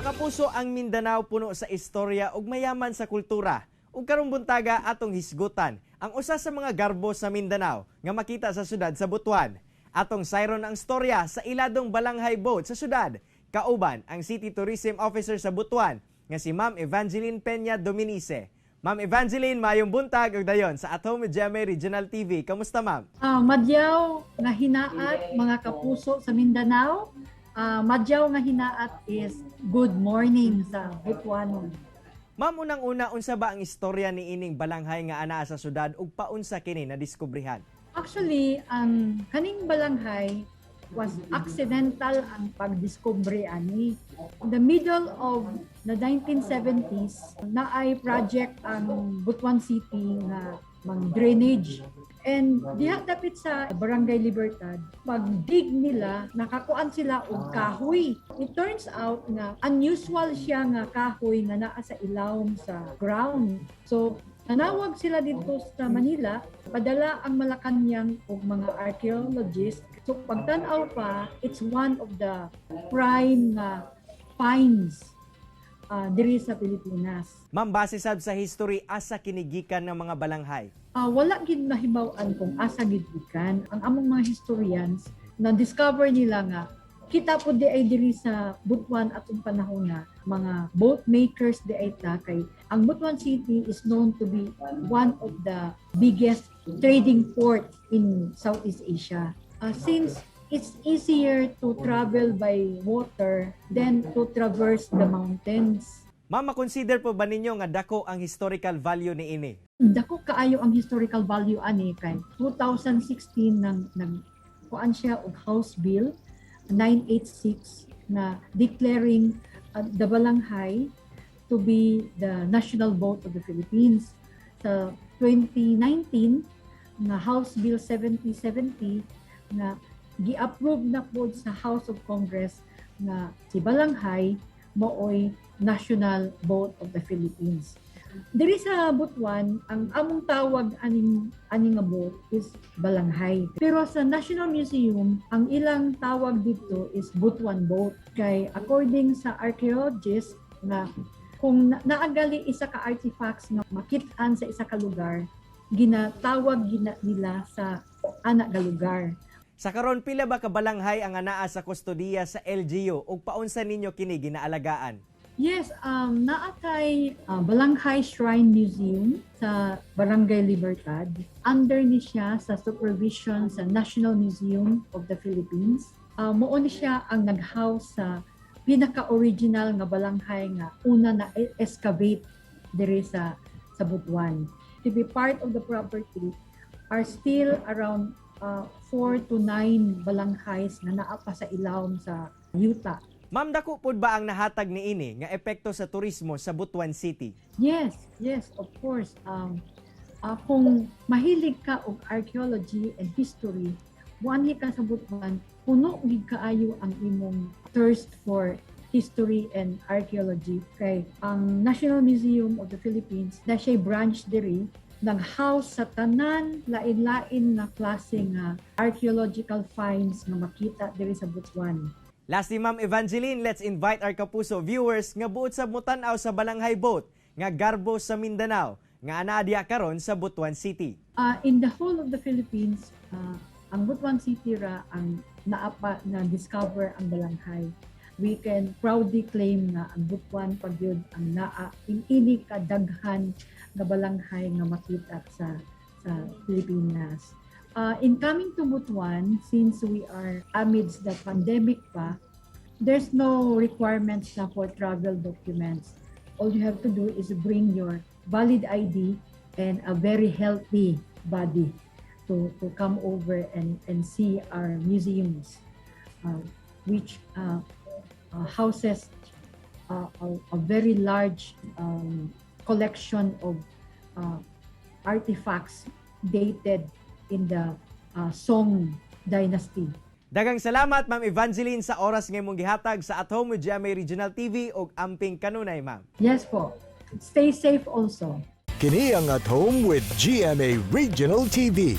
Mga kapuso, ang Mindanao puno sa istorya ug mayaman sa kultura. Ug karong buntaga, atong hisgutan ang usa sa mga garbo sa Mindanao nga makita sa syudad sa Butuan. Atong sayron ang storya sa iladong Balanghay Boat sa syudad. Kauban ang City Tourism Officer sa Butuan nga si Ma'am Evangeline Peña Dominice. Ma'am Evangeline, maayong buntag ug dayon sa At Home with GMA Regional TV. Kamusta, ma'am? Madyaw nga hinaat, mga kapuso sa Mindanao. Madyaw nga hinaat is good morning sa Butuanon. Ma'am, unang-una, unsa ba ang istorya ni ining balanghay nga anaa sa syudad ug paunsa kini na diskubrihan? Actually, ang kaning balanghay was accidental ang pagdiskubre ani. In the middle of the 1970s, naay project ang Butuan City nga mang drainage. And diha dapit sa Barangay Libertad, pag-dig nila, nakakuan sila og kahoy. It turns out nga unusual siya nga kahoy nga naa sa ilawom sa ground. So, nanawag sila dito sa Manila, padala ang Malacanang og mga archaeologists. So pagtan-aw pa, it's one of the prime nga finds diri sa Pilipinas. Ma'am, base sab sa history, asa kini gikan ng mga balanghay? Wala gid nahibaw-an kung asa gid gikan. Ang among mga historians na discover nila nga kita po di ay diri sa Butuan atong panahon na mga boat makers di ay ta, kay ang Butuan City is known to be one of the biggest trading port in Southeast Asia. Since it's easier to travel by water than to traverse the mountains. Ma'am, consider po ba ninyo nga dako ang historical value ni ini? Dako kaayo ang historical value ani kay 2016 nang nag kuan siya og House Bill 986 na declaring the Balanghay to be the national boat of the Philippines. Sa 2019 nga House Bill 7070 nga gi-approve na po sa House of Congress nga si Balanghay maoy national boat of the Philippines. Diri sa Butuan, ang among tawag aning ani nga boat is Balanghay. Pero sa National Museum, ang ilang tawag dito is Butuan boat. Kay according sa archaeologists nga kung naagali isa ka artifacts nga makit-an sa isa ka lugar, ginatawag gina nila sa ana nga lugar. Sa karon, pila ba ka balanghay ang anaa sa kustodiya sa LGU ug paunsa ninyo kini ginaalagaan? Yes, naa kay Balanghay Shrine Museum sa Barangay Libertad. Under ni siya sa supervision sa National Museum of the Philippines. Mao ni siya ang nag-house sa pinaka-original nga balanghay nga una na excavate diri sa Butuan. To be part of the property are still around 4 to 9 balanghays nga naa pa sa ilawom sa yuta. Ma'am, dako pod ba ang nahatag ni ini nga epekto sa turismo sa Butuan City? Yes, of course. Kung mahilig ka og archaeology and history, muanhi ka sa Butuan, puno gid kaayo ang imong thirst for history and archaeology. Kay ang National Museum of the Philippines, na siya branch diri, nag-house sa tanan lain-lain nga klase nga archaeological finds nga makita diri sa Butuan. Lastly, Ma'am Evangeline, let's invite our kapuso viewers nga buot sa mutan-aw sa Balanghay Boat nga garbo sa Mindanao nga anaa diha karon sa Butuan City. In the whole of the Philippines, ang Butuan City ra ang naapa na discover ang balanghay. We can proudly claim nga ang Butuan pa gyud ang naa ini kadaghan nga balanghay nga makita sa Pilipinas. In coming to Butuan, since we are amidst the pandemic pa, there's no requirements na for travel documents. All you have to do is bring your valid ID and a very healthy body to come over and see our museums, which houses a very large collection of artifacts dated in the Song Dynasty. Daghang salamat, Ma'am Evangeline, sa oras nga imong gihatag sa At Home with GMA Regional TV ug amping kanunay, ma'am. Yes po. Stay safe also. Kini ang At Home with GMA Regional TV.